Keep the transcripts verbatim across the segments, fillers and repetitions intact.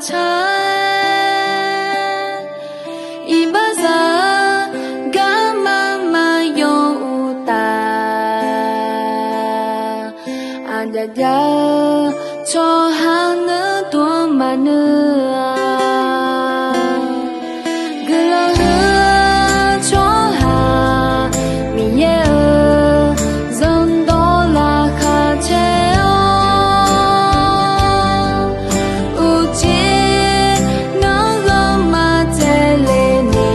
Tar-aer iqbaxzaq-eu garma maqyaw uqtaf, aqjav jav-eu tsawrhaq nuidov maqnui-a. Guiqlanq huiq-eu tsawrhaq Miqyaer-euq zanrdawq laqkhaq caer-awr, uqcif nanrghanr maqtsaevle ni,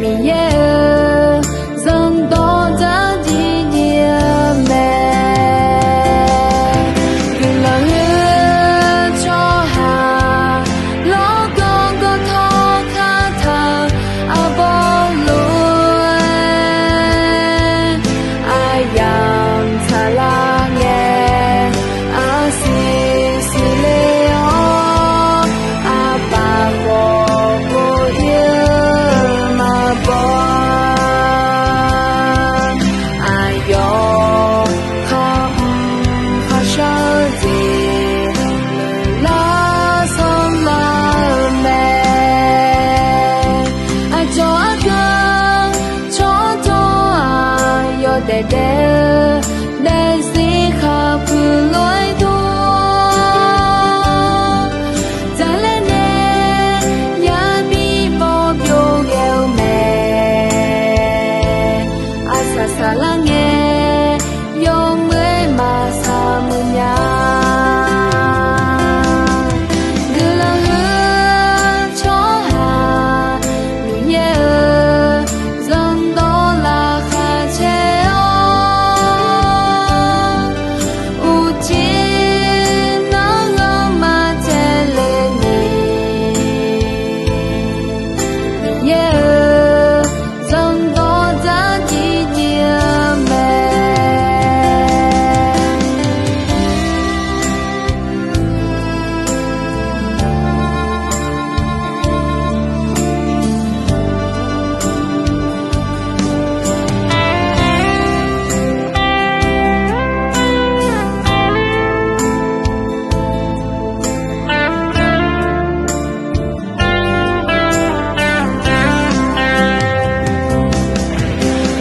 Miqyaer-euq zanrdawq dzardziv dziv-eu mae. Guiqlanq huiq-eu tsawrhaq lawrgawv gawv tawv kar taq-eu arbawr lof-aer, aqyamq tsaqlar ngae, arsiq siqle-awr, aqpaf khawf kov ir-eu maqbaw-a. Aqyawf khar mr kharshar-eu jeq lar sanrlar-eu mae. Aqcawq arkanr tsawrtawq-aq, yawdaef daef-eu daefzir khaqpuiq lof-aer dov-awr, dzaqlaer nae yabi bawr byov ghae-eu mae. Arsaq saqlar ngae, yawmuiq-aer maqsaq muiq nya. Guiqlanq huiq-eu tsawrhaq Miqyaer-euq zanrdawq laqkhaq caer-awr, uqcif nanrghanr maqtsaevle ni, Miqyaer-euq zanrdawq dzardziv dziv-eu mae.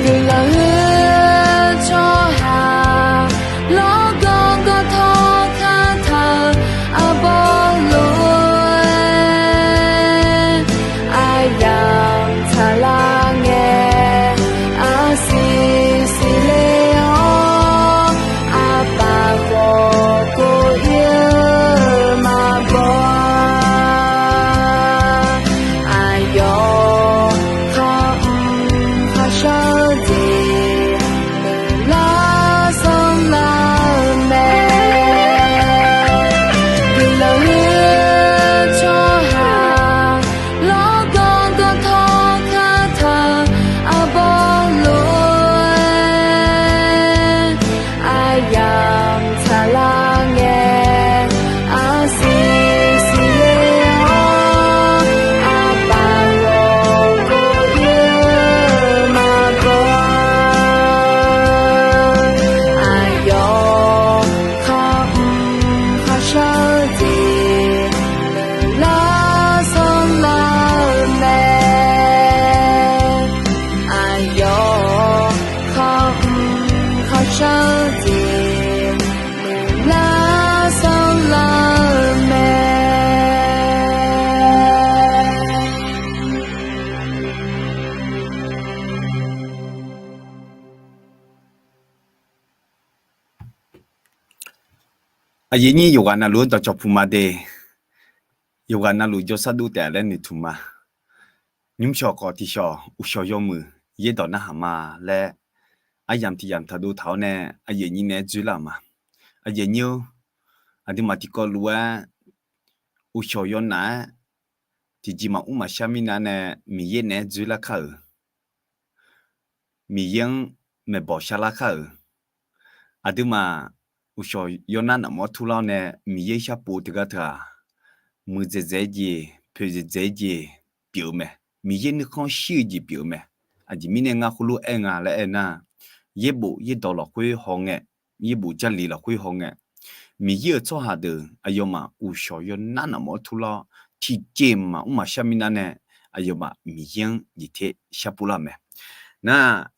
Guiqlanq huiq-eu tsawrhaq lawrgawv gawv tawv kar taq-eu arbawr lof-aer, aqyamq tsaqlar ngae, arsiq siqle-awr, aqpaf khawf kov ir-eu maqbaw-a. Aqyawf khar mr kharshar-eu jeq lar sanrlar-eu mae. Guiqlanq huiq-eu tsawrhaq lawrgawv gawv tawv kar taq-eu arbawr lof-aer, aqyamq tsaqlar ngae, arsiq siqle-awr, aqpaf ghawq kov ir-eu maqbaw-a. Aqyawf khar mr kharshar-eu jeq lar sanrlar-eu mae. Aqyawf khar mr kharshar-eu jeq lar sanrlar-eu mae. Aqyuif nyir yawqghaq navluf-anr dawqcawq puq ma de. Yawqghaq navluf jawrsar dov taef laer noeqtmq ma. Nymr shawq khawf tiqshawq uqshawq yawmuiq yaerdawq narhaq ma laer, aryamq tiq yamq taqdov taq-awr nae aqyuif nyir naeq-aer dzoerlar-euq ma. Aqyuif nyir-or, aqduimaf tiqkawv lof-aer uqshawq yawnaf-aer tiqjeq maqmr maqshar mirnae nae Miqyaer naeq-aer dzoerlar kar-euq, Miqyaer-anr maeqbawq sharlar kar-euq, aqduimaf uqshawq yawnar nafmawr turlar-awr nae Miqyaer sharpov teugar teu-aq, muiqdzaeq dzaeq-aer jeq, poeqdzaeq dzaeq-aer jeq pyeuf-eu mae. Miqyaer nuikhanr shir-eu jeq pyeuf-eu mae. Aqjeq mirnae ngar khoerlof-aer nga laer aer nar, yaerbof yaerdawq lafkhoer hawngae, yaerbof Jarlif lafkhoer hawngae, Miqyaer-euq tsawrhaq deuq aqyawfmaf uqshawq yawnar nafmawf-awr turlar-awr, tiqjeq maqmr maqshar mirnar nae, aqyawfmaf Miqyaer-anr jeqter sharpov lar-eu mae. Nar,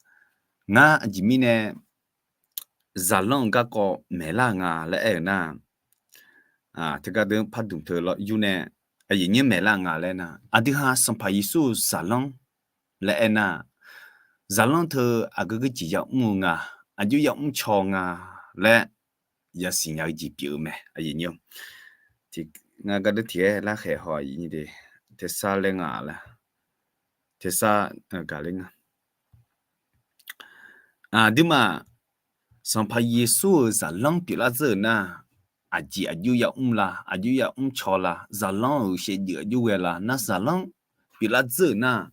ngar aqjeq mirnae zaqlanr-eu garkawv maeqlar-eu nga laer aer-eu nar, teugar deuq pardmq teu lawr yur nae, aqyuif nyir maeqlar-eu nga laer nar, aqdui ha Sanqpaq Yeqsur-euq zaqlanr laer aernar, zaqlanr teu aqgeu geujeq yamr-eu nga, aqjox yamr caw nga laer yasiq nya-eu jeq pyeuf-eu mae. Aqyuif nyir, ngar gardeur tiq aer larkhaeq haw, tersar laer nga la, tersar gaq ler nga. Aqduimaf Sanqpaq Yeqsur-euq zaqlanr pyeuflar dzeur-euq nar, aqjeq aqjox yamr la, aqjox yamr caw la, zaqlanr-euq shaevdzeuf aqjox ghae la, nar zaqlanr pyeuflar dzeur-euq nar,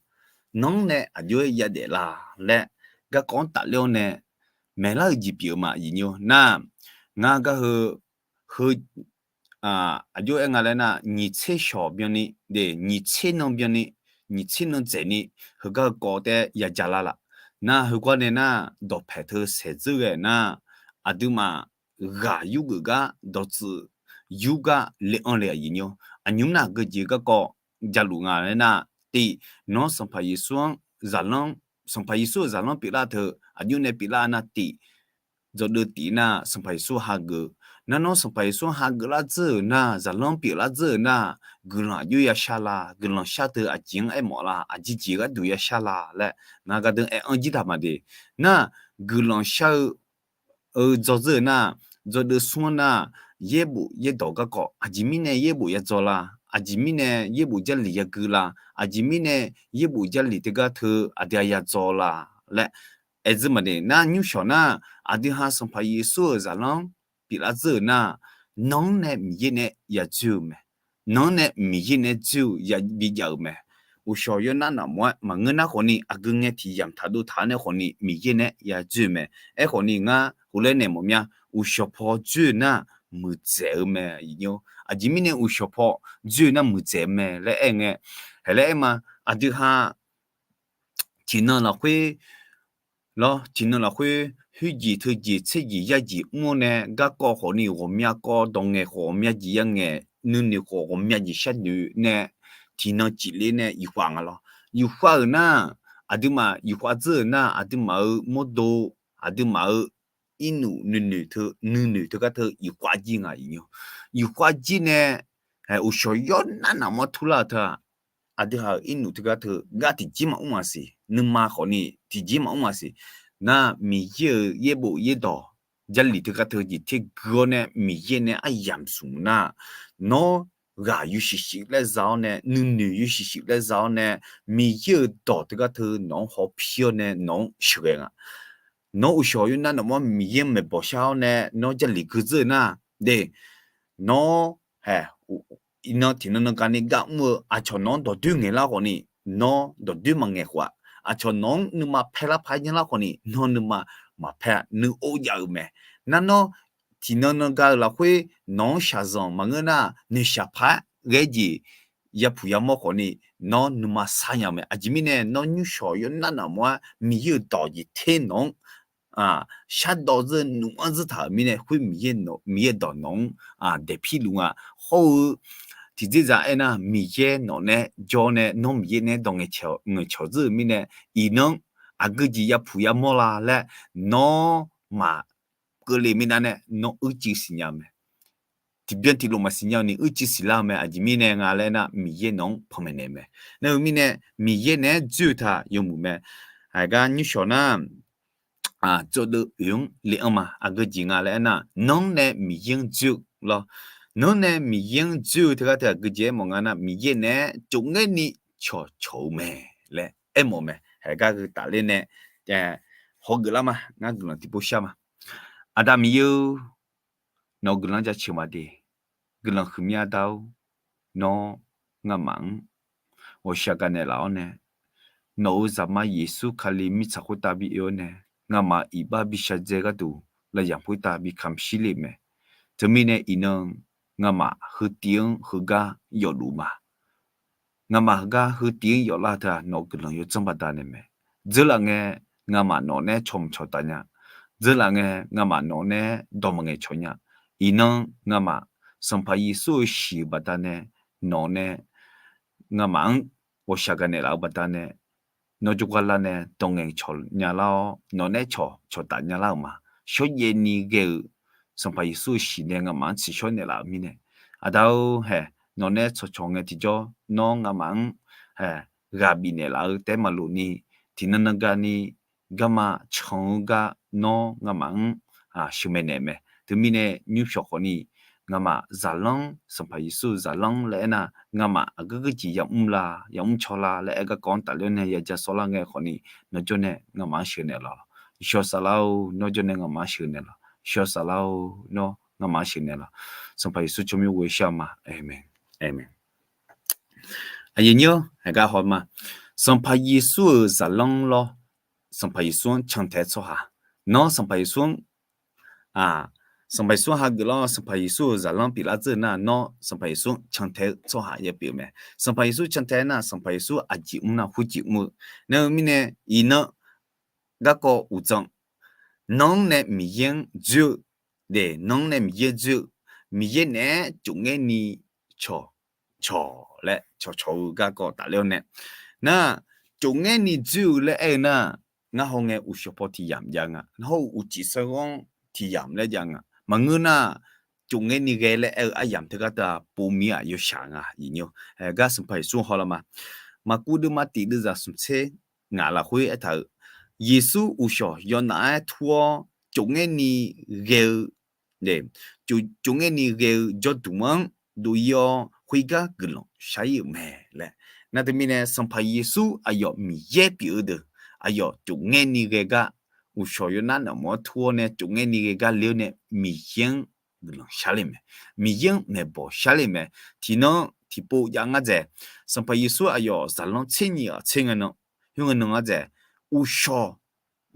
nanr nae aqjox-aer yadaef la laer garkawv-anr tafler-awr nae maeqlar-eu jeq pyeuf-eu ma. Aqyuif nyir, nar, ngar gar heu, heu aqjox-aer nga laer nar, nyiq tser shawq byanni, nyiq tser nan byanni, nyiq tser nan dzaeqni, heugar heu kawv taef-aer yaja lar laf. Nar heugar nae nar, dawqpaeq teu saeqdzeur ghae nar, aqduimaf ghaq yurgeuf gar dawqtsuif yur gar le-anr le. Aqyuif nyir, aqnymr nar aqgeu jeq garkawv jaluf nga laer nar, tiq, nawr Sanqpaq Yeqsur-anr zaqlanr, Sanqpaq Yeqsur-euq zaqlanr pyeuflar teu aqjox nae pyeuflar nar tiq, dzawgeuf tif nar Sanqpaq Yeqsur hageuf. Nar nawr Sanqpaq Yeqsur-anr hageuf lar dzeur-euq nar, zaqlanr pyeuflar dzeur-euq nar, guiqlanq aqjox yashar la, guiqlanq shar teu aqjeq-anr aermawf la, aqjeq jeq gharduq yashar la laer ngar gardeur aer-anr jir taq maqde. Nar, guiqlanq shar-eu eu dzaw dzeur-euq nar, dzawgeuf smr-anr nar, yaerbof yaerdawq garkawv aqjeq mirnae yaerbof yadzaw la, aqjeq mirnae yaerbof Jarlif yagui la, aqjeq mirnae yaerbof Jarlif teugar teu aqdui-a yadzaw la laer aer dzeur maqde. Nar nymrshawq nar, aqdui ha Sanqpaq Yeqsur-euq zaqlanr pyeuflar dzeur-euq nar, nanr nae Miqyaer nae yadzoer-eu mae. Nanr nae Miqyaer nae dzoer-eu yabi jav-euq mae. Uqshawq yawnar nafmawf-aer maqngeur nar khawfni, aqgeu ngae tiq yamq taq dov taq-awr nae khawfni Miqyaer nae yadzoer-eu mae. Aerkhawfni ngar heulof-aer naeq mawf mya, uqshawq paw dzoer-eu nar muiqdzaeq-eu mae. Aqjeq mirnae uqshawq paw dzoer-eu nar muiqdzaeq-eu mae laer aer ngae, haeq laer aer ma, aqdui ha tiqnan lafkhoer lawr, tiqnan lafkhoer khoerjeq teujeq tserjeq yarjeq mr-awr nae garkawv khawfni ghawqmya kawv, dawq ngaeq khawf ghawqmya jeq yangaeq, nuinoeq khawf ghawqmya jeq sharnoeq nae tiqnan cifler nae yufkhav nga lawr. Yufkhav-euq nar, aqduimaf yufkhav dzeur-euq nar, aqduimaf-euq mawrdo, aqduimaf-euq irnuf nuinoeq teu nuinoeq teugar teu yufkhav jir nga. Yufkhav jir nae uqshawq yawnar nafmawf-aer turlar-eu teu-aq, aqdui ha-euq irnuf teugar teu gar tiqjir maqmr maqsiq, nuima khawfni tiqjir maqmr maqsiq. Nar Miqyaer-euq yaerbof yaerdawq Jarlif teugar teu jeq tergui-awr nae Miqyaer nae aryamq smq nar, nawr ghaq yawshuif shuif laer za-awr nae, nuinoeq yawshuif shuif laer za-awr nae, Miqyaer-euq dawq teugar teu nawq-anr hawpir-awr nae nawq-anr sheuqghae nga. Nawr uqshawq yawnar nafmawf-aer Miqyaer maeqbawq shar-awr nae nawr Jarlif gui dzeur-eu nar, de, nawr, iqnan tiqnan nan gani gar mr-eu aqcawq nawq-anr dawqdoer ngaeqlar khawfni, nawr dawqdoer maqngaeq khawf-aq, aqcawq nawq-anr nuima paerlar paq-aer janlar khawfni, nawr nuima maqpaer-a, nuiov jav-euq mae. Nar nawr tiqnan nan ga-euq lafkhoer nawq-anr shaqzanq maqngeur nar, noeqshaq paq-aer ghae-eu jeq yapuq yamawr khawfni, nawr nuima sar nya-eu mae. Aqjeq mirnae nawr nymrshawq yawnar nafmawf-aer Miqyaer-euq dawq jeq ter nawq-anr shardawv dzeur nuianr dzeur taq-euq mirnae, khoer Miqyaer dawq nawq-anr daefpir luf nga. Hawr-eu tiqdzerdzaq aernar, Miqyaer nawq nae jawr nae nawr Miqyaer nae dawq ngaeqcawq dzeur-euq mirnae, iqnan aqgeu jeq yapuq yamawr la laer nawr maqkeuvle mirnae, nawr uicuiv siqnya-eu mae. Tiqbyan tiqlof maqsiqnya-eu ni uicuiv siqlar-eu mae. Aqjeq mirnae nga laer nar, Miqyaer nawq-anr panmaeq naeq-eu mae. Nar-eu mirnae, Miqyaer naeq-aer dzoer-eu taq yawmuiq mae. Haiq gar nymrshawq nar, tsawrdeuv oeq-anr le-anr ma. Aqgeu jeq nga laer aernar, nanr nae Miqyaer-anr dzoer-eu lawr. Nanr nae Miqyaer-anr dzoer-eu teugar teu aqgeu jeq aermawf nga nar, Miqyaer naeq-aer tsovngaer ni cawqcawq-eu mae laer aermawf mae. Haiq gar heu tafler nae hawgeuf lar ma. Ngar guiqlanq tiqpov shar ma. Aqda Miqyaer-eu, nawq-eu guiqlanq jaceuq maqde. Guiqlanq huiqmya dar-or, nawr ngamaf-anr ghawqshaq gaqnaeq laf-awr nae, nawq-euq Zaqmar Yeqsur Kali mirtsaq khoertav bi oe-awr nae, ngamaf iqbax bi shaqdzae gharduq lavyamq khoertav bi kamq shir le-eu mae. Teumirnae iqnan ngamaf heutiv-anr heugar yawfluf ma. Ngamaf heugar heutiv-anr yawflar teu-aq, nawq-eu guiqlanq yawdzanr baqdanae mae. Dzeurlaf ngae, ngamaf nawq naeq-aer cawq mq cawq taf nya. Dzeurlaf ngae, ngamaf nawq naeq-aer dawq maqngaeq cawq nya. iqnan ngamaf Sanqpaq Yeqsur-euq shiq-eu baqdanae, nawq nae ngamaf-anr ghawqshaq gaqnaeq laf-eu baqdanae, nawr jawrgar lar nae dawq ngaeq cawq nya lar-awr, nawq nae cawq cawqtaf nya lar-euq ma. Shawrjaev ni ghae-eu Sanqpaq Yeqsur-euq shiq nae ngamaf-anr tsiqshawr naeqlaf-euq mirnae, Aqda-or haeq, nawq nae tsawqcawq ngae tiqjawr nawr ngamaf-anr haeq ghaq bifnaeq laf-eu taef maqlof ni, tiqnan nan gani garma can-eu gar nawr ngamaf-anr sheuqmaeq naeq mae. Teumirnae nymr pyawq khawfni, ngamaf zaqlanr, Sanqpaq Yeqsur-euq zaqlanr laer aernar, ngamaf aqgeu geujeq yamr la, yamr caw la laer aer garkawv-anr tafler-awr nae yaja sawrlar ngae khawfni, nawr jawr nae ngamaf-anr sheuqnaeq laf-awq. Iqshawr Saflar-or, nawr jawr nae ngamaf-anr sheuqnaeq laf-awq. Iqshawr Saflar-or, nawr ngamaf-anr sheuqnaeq laf-awq. Sanqpaq Yeqsur tsawrmyanr ghoe shar ma. Aqmeq. Aqmeq. Aqyuif nyir-awr, haeqgar hawma. Sanqpaq Yeqsur-euq zaqlanr lawr, Sanqpaq Yeqsur-anr cantae-eu tsawrhaq. Nawr Sanqpaq Yeqsur-anr, Sanqpaq Yeqsur hageuf lawr, Sanqpaq Yeqsur-euq zaqlanr pyeuflar dzeur nar, nawr Sanqpaq Yeqsur cantae-eu tsawrhaq ya pyeuf mae. Sanqpaq Yeqsur cantae nar, Sanqpaq Yeqsur aqjeq mr nar hurjeq mr-eu. Nar-eu mirnae, iqnan garkawv uqdzan, nanr nae Miqyaer-anr dzoer-eu, de, nanr nae Miqyaer dzoer-eu, Miqyaer naeq-aer cofngaer ni cawq cawq laer cawqcawq-eu garkawv tafler-awr nae, nar, cofngaer ni dzoer-eu laer aer-eu nar, ngar hawngae uqshawq paw tiq yamq jav nga, hawr-eu uqcif sarghanr tiq yamq laer jav nga. Maqngeur nar, cofngaer ni ghae laer aer-eu aryamq teugar teu-aq, povmir-aq yawshaq nga, iqnyir-awr. Haeqgar Sanqpaq Yeqsur hawlar ma. Maqkuv deuvma tiq deuvzaq smqtser ngaq lafkhoer aertaq-euq, Yeqsur uqshawq yawnaf-aer tur-awr cofngaer ni ghae-eu, cofngaer ni ghae-eu jawrduq-anr dov-ir-awr khoergar guiqlanq shar-ir-euq mae laer. Nar teumirnae Sanqpaq Yeqsur aqyawf Miqyaer pyeuf-eu deuq, aqyawf cofngaer ni ghae gar, uqshawq yawnaf nafmawf-anr tur-awr nae cofngaer ni ghae gar le-awr nae Miqyaer-anr guiqlanq shar le mae. Miqyaer-anr maeqbawq shar le mae. Tiqnan tiqpov jav ngar dzaeq, Sanqpaq Yeqsur aqyawf zaqlanr tser nyiq ghaq tser ngae nan, khoerngae nan ngar dzaeq, uqshawq,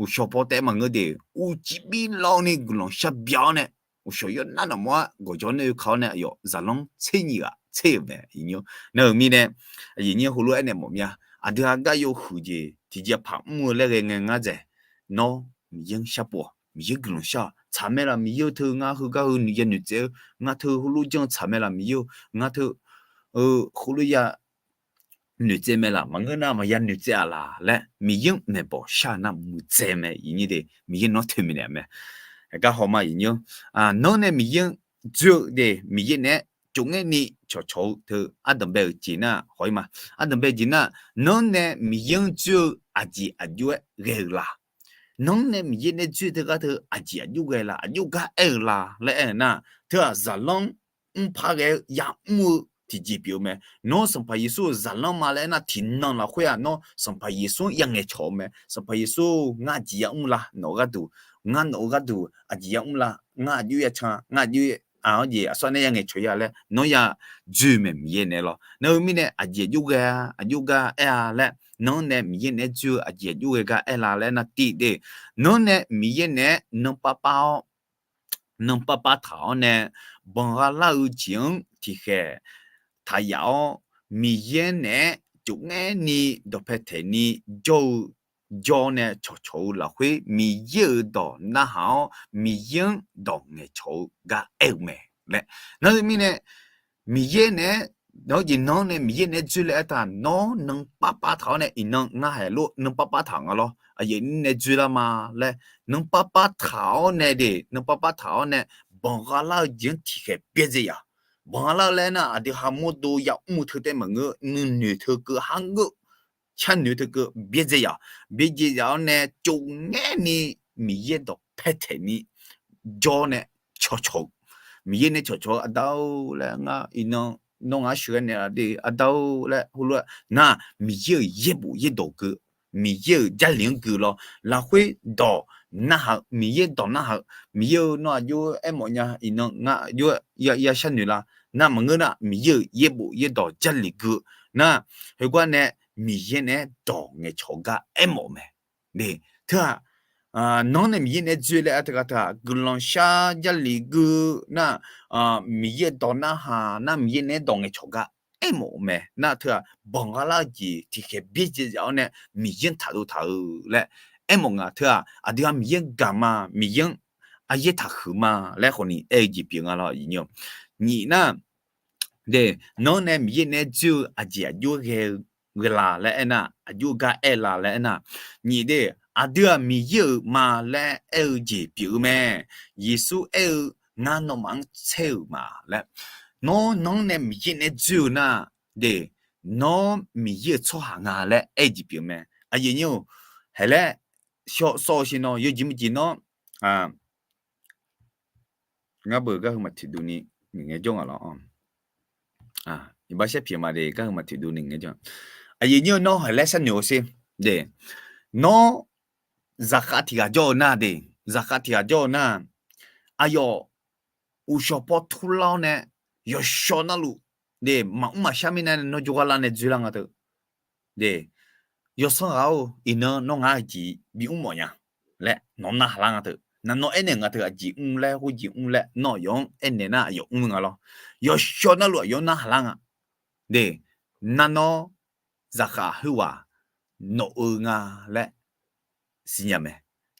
uqshawq paw taef maqngeur de, uqcif bi lawni guiqlanq shar bya-awr nae, uqshawq yawnaf nafmawf-aer gawqjawq nae oeka-awr nae aqyawf zaqlanr tser nyiq ghaq tser-euq mae, iqnyir-awr. Nar-euq mirnae, aqyuif nyir heulof-aer naeq mawf mya, aqdui-aq gar yawhuiq jeq tiqjeqpaq mr-eu laer ghae ngae ngar dzaeq, nawr Miqyaer-anr sharpov-awq. Miqyaer guiqlanq shar-awq. Tsaq mae laf Miqyaer-eu teu ngar heugar heu ya noeqtsaev-eu, ngar teu heulof janr-eu tsaq mae laf Miqyaer-eu, ngar teu heulof ya noeqtsaev mae laf, maqngeur nar maqya noeqtsaev-a laf laer Miqyaer-anr maeqbawq shar-eu nar muiqdzaeq mae, iqnyir de, Miqyaer nawr toeqmaeq naeq mae. Haeqgar hawma iqnyir-awr, nanr nae Miqyaer-anr dzoer-eu de, Miqyaer naeq-aer cofngaer ni cawqcawq-eu teu ardanqbae-euq jeq nar haw-ir ma. Ardanqbae jeq nar, nanr nae Miqyaer-anr dzoer-eu aqjeq aqjox-aer ghae-eu la? Nanr nae Miqyaer naeq-aer dzoer teugar teu aqjeq aqjox ghae la, aqjox gar aer-eu la laer aer-eu nar, teu-aq zaqlanr mrpar ghae-eu yamr-eu tiqjeq pyeuf-eu mae. Nawr Sanqpaq Yeqsur-euq zaqlanr ma laer aernar, tiqnan lafkhoer-aq nawr Sanqpaq Yeqsur-anr ya ngaeqcawq-eu mae. Sanqpaq Yeqsur, ngar aqjeq yamr la, nawq-eu gharduq, ngar nawq-eu gharduq aqjeq yamr la, ngar aqjox ya can, ngar aqjox-a-awr jeq aqsur nae ya ngaeqcawq-ir-a laer nawr ya dzoer mae, Miqyaer naeq-aer lawr. Nar-eu mirnae aqjeq aqjox ghae-a, aqjox gar aer-a laer, nanr nae Miqyaer naeq-aer dzoer-eu aqjeq aqjox ghae gar aer la laer nar, tiqde, nanr nae Miqyaer naeq-aer nanr parpar-awr, nanr parpar taq-awr nae, banqgha lar-eu jeq-anr tiqkhaeq taq yaf-awr, Miqyaer naeq-aer cofngaer ni dawqpae taeq ni jawr-eu, jawr nae cawqcawq-eu lafkhoer Miqyaer-euq dawq narhaq-awr, Miqyaer-anr dawq ngaeqcawq-eu gar aer-eu mae laer. Nar-eu mirnae, Miqyaer naeq-aer, nawr jeq nanr nae Miqyaer naeq-aer dzoer laer aertaq, nawr nanr parpar taq-awr nae, iqnan ngar haeq lof nanr parpar taq nga lawr, aqyuif nyir nae dzoer lar ma laer, nanr parpar taq-awr nae de, nanr parpar taq-awr nae, banqgha lar-eu jeq-anr tiqkhaeq byaerdzae yaf. Banqgha lar-eu laer nar, aqdui ha mawrdo yamr-eu teu taef maqngeur, nuinoeq teu keuv har ngeur, sharnoeq teu keuv byaerdzae yaf. Byaerdzae yaf-awr nae cofngaer ni Miqyaer dawqpae taeq ni jawr nae cawqcawq-eu, Miqyaer nae cawqcawq-eu, Aqda-or laer, ngar iqnan nawr ngar sheuqghae naeqlaf de, Aqda-or laer heulof-aer nar, Miqyaer-euq yaerbof yaerdawq gui, Miqyaer-euq Jarlif-anr gui lawr, lafkhoer dawq narhaq-eu, Miqyaer dawq narhaq-eu, Miqyaer-eu nawr aqjox aermawf nya, iqnan ngar aqjox ya sharnoeq la, nar maqngeur nar, Miqyaer-euq yaerbof yaerdawq Jarlif gui-eu nar, heugar nae Miqyaer naeq-aer dawq ngaeqcawq gar aermawf mae. Teu-aq, nanr nae Miqyaer naeq-aer dzoer laer aer teu gar teu-aq, guiqlanq shar Jarlif gui nar, Miqyaer dawq narhaq nar, Miqyaer naeq-aer dawq ngaeqcawq gar aermawf-eu mae. Nar teu-aq, banqgha lar-eu jeq tiqkhaeq byaerdzae yaf-awr nae Miqyaer-anr taqdov taq-eu laer aermawf nga. Teu-aq, aqdui ha Miqyaer-anr gaq ma, Miqyaer-anr aryaer taqhuiq ma laer khawf ni aer-eu jeq pyeuf nga lawr, aqyuif nyir-awq. Nyiq nar, de, nawr nae Miqyaer naeq-aer dzoer-eu aqjeq aqjox-aer ghae-eu ghae la laer aernar, aqjox-aer gar aer la laer aernar, nyiq de, aqdui-aq Miqyaer-euq ma laer aer-eu jeq pyeuf-eu mae. Yeqsur aer-eu, ngar nawmaf-anr tser-euq ma laer. Nawr nawr nae Miqyaer naeq-aer dzoer-eu nar, de, nawr Miqyaer-euq tsawrhaq nga laer aer-eu jeq pyeuf mae. Aqyuif nyir-awq, haeq laer shawr sawr-eu sher nawr yawjeq maqjeq nawr, ngar beuq gar heu maq toeqduq ni ngaeq ngae jawr nga lawr. Iqbax shar pyaeq ma de, gar heu maq toeqduq ni ngae jawr. Aqyuif nyir-awq, nawr haeq laer sharnoeq-eu sher. De, nawr zaqkhav tiq ghaq jawr-eu nar de, zaqkhav tiq ghaq jawr-eu nar, aqyawf uqshawq paw turlar-awr nae yawshawr narluf, de, maqmr maqshar mirnae nawr jawrgar lar nae dzoerlar nga teu. De, yawsanr ghaq-or, iqnan nawr ngar aqjeq bimr mawf nya laer nawq narhaq lar nga teu. Naq nawr aernaeq nga teu, aqjeq mr laer, khoerjeq mr laer nawr aqyawf-anr aernaeq nar aqyawf mr nga lawr. Yawshawr narluf aqyawf-anr narhaq lar nga. De, nar nawr zaqkhav khoerghaq nawq-eu nga laer siqnya mae.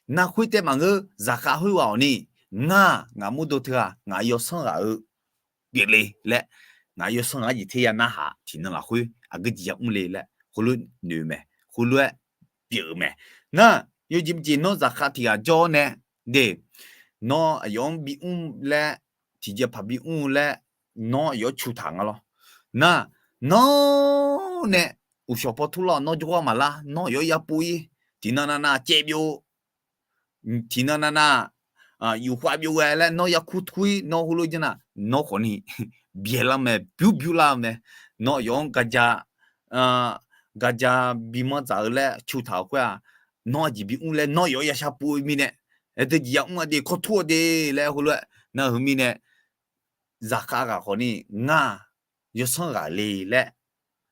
Nar khoertav maqngeur, zaqkhav khoerghaq-awq ni, ngar, ngaq mawrdo teughaq ngaq yawsanr ghaq-eu pyeufle laer, ngaq yawsanr ghaq-anr jeq ter ya narhaq tiqnan lafkhoer aqgeu jeq ya mrle laer khoerlof noeq-eu mae. Khoerlof-aer pyeuf-eu mae. Nar, yawjeq maqjeq nawr zaqkhav tiq ghaq jawr-awr nae, de, nawr aqyawf-anr bimr laer, tiqjeq paq bimr laer, nawr aqyawf-anr cu taq nga lawr. Nar, nawr nae uqshawq paw turlar-awq nawr jawrgar maqlar, nawr aqyawf-anr yapov-ir, tiqnan navnav caev byov, tiqnan navnav yufkhav byov ghae laer nawr yakur tur-ir, nawr heulof janr nar, nawr khawf ni byaeq lar mae, byur byur lar-eu mae. Nawr aqyawf-anr gaqja, gaqja bimanr dzaq-eu laer cu taq-euq khoer-aq, nawr aqjeq bimr laer nawr aqyawf-anr yashar pov-eu mirnae, aqdui jeq ya mr-a de, kawr tur-a de laer heulof-aer nar heu mirnae, zaqkhav ghaq khawf ni, ngar yawsanr ghaq le laer,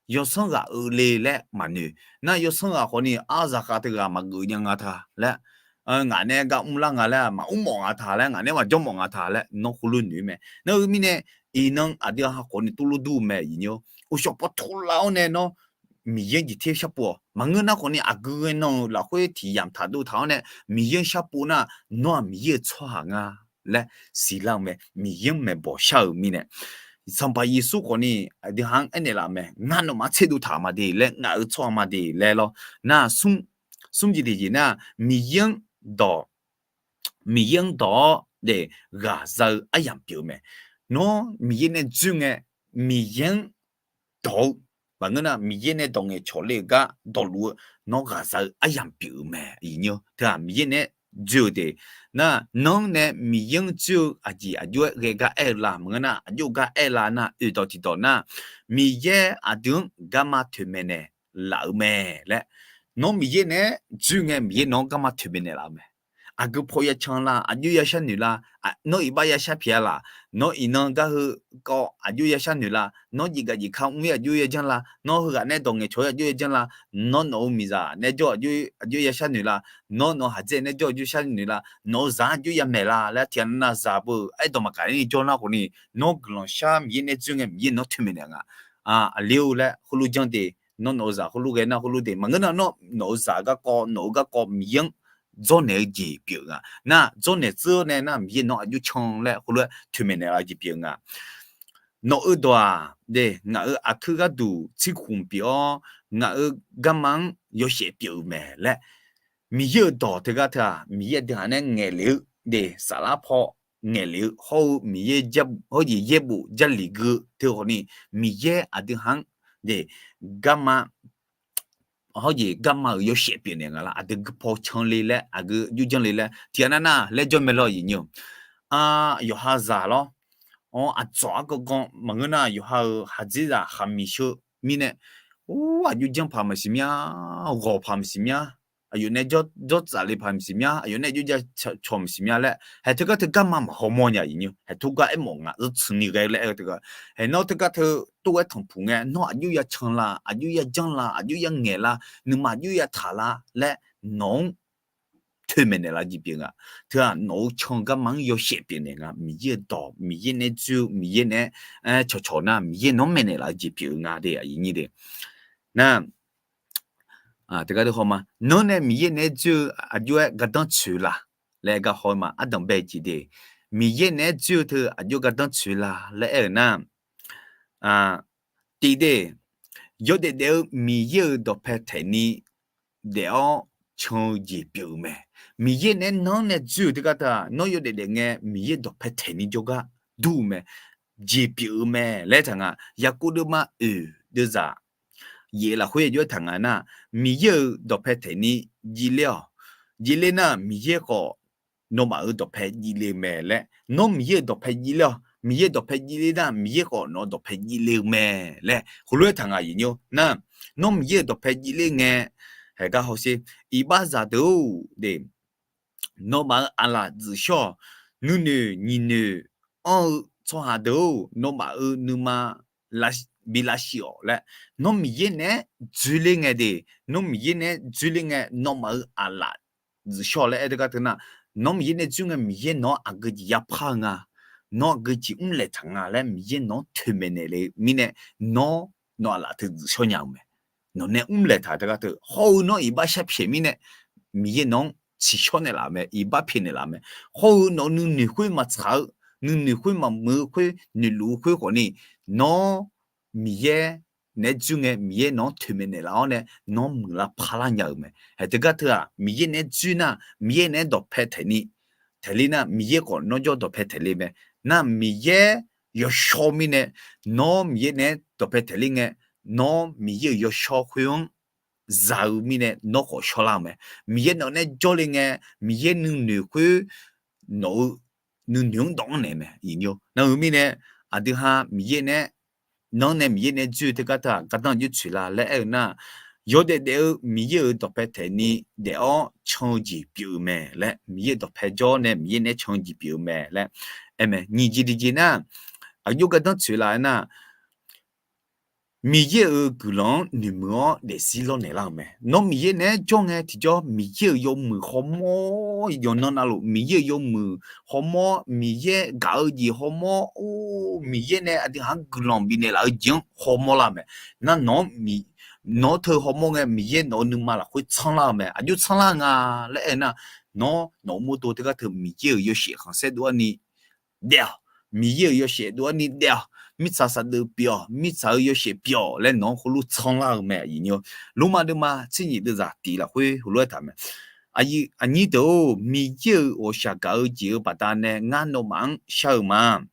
yawsanr ghaq-eu le laer maqnoeq. Nar yawsanr ghaq khawf ni, ar, zaqkhav teughaq maqgeuf nya nga ta laer, ngaq nae gar mrlar nga laer, maqmr mawf nga ta laer, ngaq nae maqjawr mawf nga ta laer nawr khoerlof noeq-eu mae. Nar heu mirnae, iqnan aqdui ha khawf ni turluf dur-eu mae, aqyuif nyir-awq. Uqshawq paw turlar-awr nae nawr Miqyaer-anr jeq ter sharpov-awq. Maqngeur nar khawf ni aqgeu ghae nan-euq lafkhoer tiq yamq taq dov taq-awr nae Miqyaer-anr sharpov nar, nawr-aq Miqyaer-euq tsawrhaq nga laer siqlar-eu mae. Miqyaer-anr maeqbawq shar-euq mirnae, Sanqpaq Yeqsur khawf ni aqdui ha-anr aernaeq laf-eu mae. Ngar nawmaf-anr tserdov taq ma de laer, ngaq-euq tsawrhaq ma de laer lawr. Nar, smr jeq tiqjeq nar, Miqyaer-anr dawq, Miqyaer-anr dawq-awr de, ghaq za-eu aryamq pyeuf-eu mae. Nawr Miqyaer nae dzoer ngae, Miqyaer-anr dawq-eu, maqngeur nar Miqyaer nae dawq ngaeqcawq le-euq gar dawqluf-eu, nawr ghaq za-eu aryamq pyeuf-eu mae, aqyuif nyir-awq. Teu-aq Miqyaer nae dzoer-eu de, nar, nanr nae Miqyaer-anr dzoer-eu aqjeq aqjox-aer ghae gar aer-eu la, maqngeur nar aqjox gar aer la nar, oeqdawq tiqdawq nar, Miqyaer aqdui-anr garma toeqmaeq naeq laf-eu mae laer. Nawr Miqyaer nae-aer dzoer ngae, Miqyaer nawq-anr garma toeqmaeq naeq laf-eu mae. Aqgeu paw ya can la, aqjox ya sharnoeq la, nawr iqbax ya shar pyaeq-a laf, nawr iqnan gar heu kawv aqjox ya sharnoeq la, nawr jeqgaq jeq ka mr-ir aqjox ya janr la, nawr heughaq nae dawq ngaeqcawq-ir aqjox ya janr la, nawr nawq-euq miqzaq nae jawr aqjox ya sharnoeq la, nawr nawq-euq haqdzaeq nae jawr aqjox sharnoeq la, nawq-euq zaq-anr aqjox ya maeq la laer tiqghaq navnav zaq beu aerdawq maqkaq ni jawr nar khawf ni, nawr guiqlanq shar Miqyaer nae dzoer ngae Miqyaer nawq-anr toeqmaeq naeq nga. Aqli-or laer heulof janr de, nawr nawq-euq zaq heulof ghae nar heulof de, maqngeur nar nawr nawq-euq zaq garkawv, nawq-euq garkawv Miqyaer-anr dzawrnaeq-eu jeq pyeuf nga. Nar dzawrnaeq tser-awr nae nar Miqyaer nawq-anr aqjox can laer heulof-aer toeqmaeq naeq la jeq pyeuf nga. Nawq-euq dawq-aq de, ngaq-euq aqkuir gharduq tsirkhmq pyeuf-awr, ngaq-euq garma-anr yawshaef pyeuf-eu mae laer, Miqyaer-euq dawq teugar teu-aq, Miqyaer aqdui haq nae ngaeqlef-eu de, saflar paw ngaeqlef-eu hawr-eu Miqyaer, hawr-eu jeq yaerbof jarlif gui-eu teu khawf ni, Miqyaer aqdui haq-anr de, garma hawr-eu jeq garma-euq yawshaef pyeufnaeq nga lar, aqdui gui paw can le laer, aqgeu aqjox janr le laer tiqghaq navnav laer jawr mae lawr, aqyuif nyir-awq. Yawqha zaq lawr, aqdzawq argangan maqngeur nar yawqha-euq haqdzerzaq khaqmiq sheu mirnae, ur, aqjox janr paq maqsiq mya, ghawq paq maqsiq mya, aqyawf nae jawr tsaf le paq maqsiq mya, aqyawf nae aqjox ja cawq maqsiq mya laer, haeq teugar teu garma maqhaw mawr nya, aqyuif nyir-awq. Haeq teugar aermawf ngaq zeur tsuif ni ghae laer aer-eu teugar, haeq nawr teugar teu tov-aer tanqpuq ngae, nawr aqjox ya can la, aqjox ya janr la, aqjox ya ngaeq la, nuima aqjox ya taq la laer nawq-anr toeqmaeq naeq la jeq pyeuf nga. Teu-aq nawq-euq can garma-anr yawshaef pyeufnaeq nga. Miqyaer-euq dawq, Miqyaer nae dzoer-eu, Miqyaer nae-aer cawqcawq nar, Miqyaer nawq-anr maeqnaeq laf-eu jeq pyeuf-eu nga de, aqyuif nyir de. Nar, teugar deuq haw ma, nanr nae Miqyaer nae-aer dzoer-eu aqjox-aer gardanr tsoeq la. laer aer gar haw ma. Ardanq bae-eu jeq de, Miqyaer naeq-aer dzoer-eu teu aqjox gardanr tsoeq la laer aer-euq nar, tiqde, yawdaef daef-eu Miqyaer-euq dawqpae taeq ni daef-awr can-eu jeq pyeuf-eu mae. Miqyaer naeq-aer nan-anr nae dzoer-eu teugar teu-aq, nawr yawdaef daef ngae Miqyaer dawqpae taeq ni jawrgar dur-eu mae. Jeq pyeuf-eu mae laer taq nga. Yaqkov deuvma oeq deuvzaq yaef lafkhoer aqjox-aer taq nga nar, Miqyaer-euq dawqpae taeq ni jivler-awq. Jivler nar, Miqyaer khawf nawmaf-euq dawqpae jivle-eu mae laer. Nawr Miqyaer-euq dawqpae jivler-awq. Miqyaer dawqpae jivler nar, Miqyaer khawf nawq-eu dawqpae jivle-eu mae laer heulof-aer taq nga. Aqyuif nymr nar, nawr Miqyaer-euq dawqpae jivler ngae, haeq gar hawsher, iqbaxzaq deuq-or de, nawmaf-euq aqlaf dzuif shawr-awq. Nuinoeq nyiq noeq anr-eu tsawrhaq deuq-or, nawmaf-euq nuima bi lavsiq-awq laer, nawr Miqyaer naeq-aer dzoerler ngae de, nawr Miqyaer naeq-aer dzoerler ngae nawmaf-euq aqlaf dzuif shawr laer aer teugar teu nar, nawr Miqyaer naeq-aer dzoer ngae Miqyaer nawq-anr aqgeu jeq yapar-eu nga, nawq-anr aqgeu jeq mrlaeq taq nga laer Miqyaer nawq-anr toeqmaeq naeq le mirnae, nawr nawq aqlaf teu dzuif shawr nya-eu mae. Nawq nae mrlaeq taq teugar teu hawr-eu nawr iqbax sharpyaeq mirnae, Miqyaer nawq-anr tsiqshawr naeqlaf-eu mae, iqbax pyaeqnaeq laf-eu mae. Hawr-eu nawq-eu nuinoeq khoer maqtsaq-eu, nuinoeq khoer maqmuiq-eu khoer, noeqluf-eu khoer khawfni, nawr Miqyaer naeq-aer dzoer ngae Miqyaer nawq-anr toeqmaeq naeqlaf-awr nae nawq-anr muiqlar parlar nya-euq mae. Haeq teugar teu-aq, Miqyaer naeq-aer dzoer nar, Miqyaer naeq-aer dawqpae taeq ni taeq ler nar, Miqyaer khawf nawr jawr dawqpae taeq ler mae. Nar Miqyaer yawshawr mirnae, nawr Miqyaer naeq-aer dawqpae taeq ler ngae, nawr Miqyaer-euq yawshawr khoer-anr zaq-eu mirnae nawr khawf shawrlar-eu mae. Miqyaer nawq naeq-aer jawrle ngae, Miqyaer nuinoeq khoer nawq-eu nuinoeq-anr dawv-anr naeq mae. Nar-eu mirnae, aqdui ha Miqyaer naeq-aer, nawr nae Miqyaer naeq-aer dzoer-eu teugar teu-aq, gardanr aqjox tsoeq la laer aer-eu nar, yawdaef daef-eu Miqyaer-euq dawqpae taeq ni daef-awr can-eu jeq pyeuf-eu mae laer, Miqyaer-euq dawqpae jawr nae Miqyaer naeq-aer can-eu jeq pyeuf-eu mae laer aer mae. Nyiq jeq tiqjeq nar, aqjox gardanr tsoeq la aer nar, Miqyaer-euq guiqlanq-anr noeqmuiq-awr daefzir lawrnaeq lar-eu mae. Nawr Miqyaer naeq-aer jawr ngae tiqjawr Miqyaer-euq yawmuiq hawmawr, yawqnan navluf Miqyaer-euq yawmuiq hawmawr, Miqyaer gaq-eu jeq hawmawr, or, Miqyaer nae aqdui ha-anr guiqlanq bifnaeq laf-eu jeq-anr hawmawr lar-eu mae. Nar nawq-anr, nawq-anr teu hawmawr ngae Miqyaer nawq-eu nuima lafkhoer tsanr lar-eu mae. Aqjox tsanr lar nga laer aer nar, nawr nawq-eu mawrdo teugar teu Miqyaer-euq yawshaef khanqsaer dov-anr ni daef-awq. Miqyaer-euq yawshaef dov-anr ni daef-awq. Mirtsaq saqdeuf pyeuf-awq. Mirtsaq-euq yawshaef pyeuf-awq laer nawq-anr khoerlof tsanr lar-eu mae, aqyuif nymr. Lormav deuvma tser nyiq deuvzaq tiq lafkhoer heulof-aer taq mae. Aqnyir deuq-or, Miqyaer-euq ghawqshaq gaq-eu jeq-euq baqdanae ngar nawmaf-anr shar-eu ma.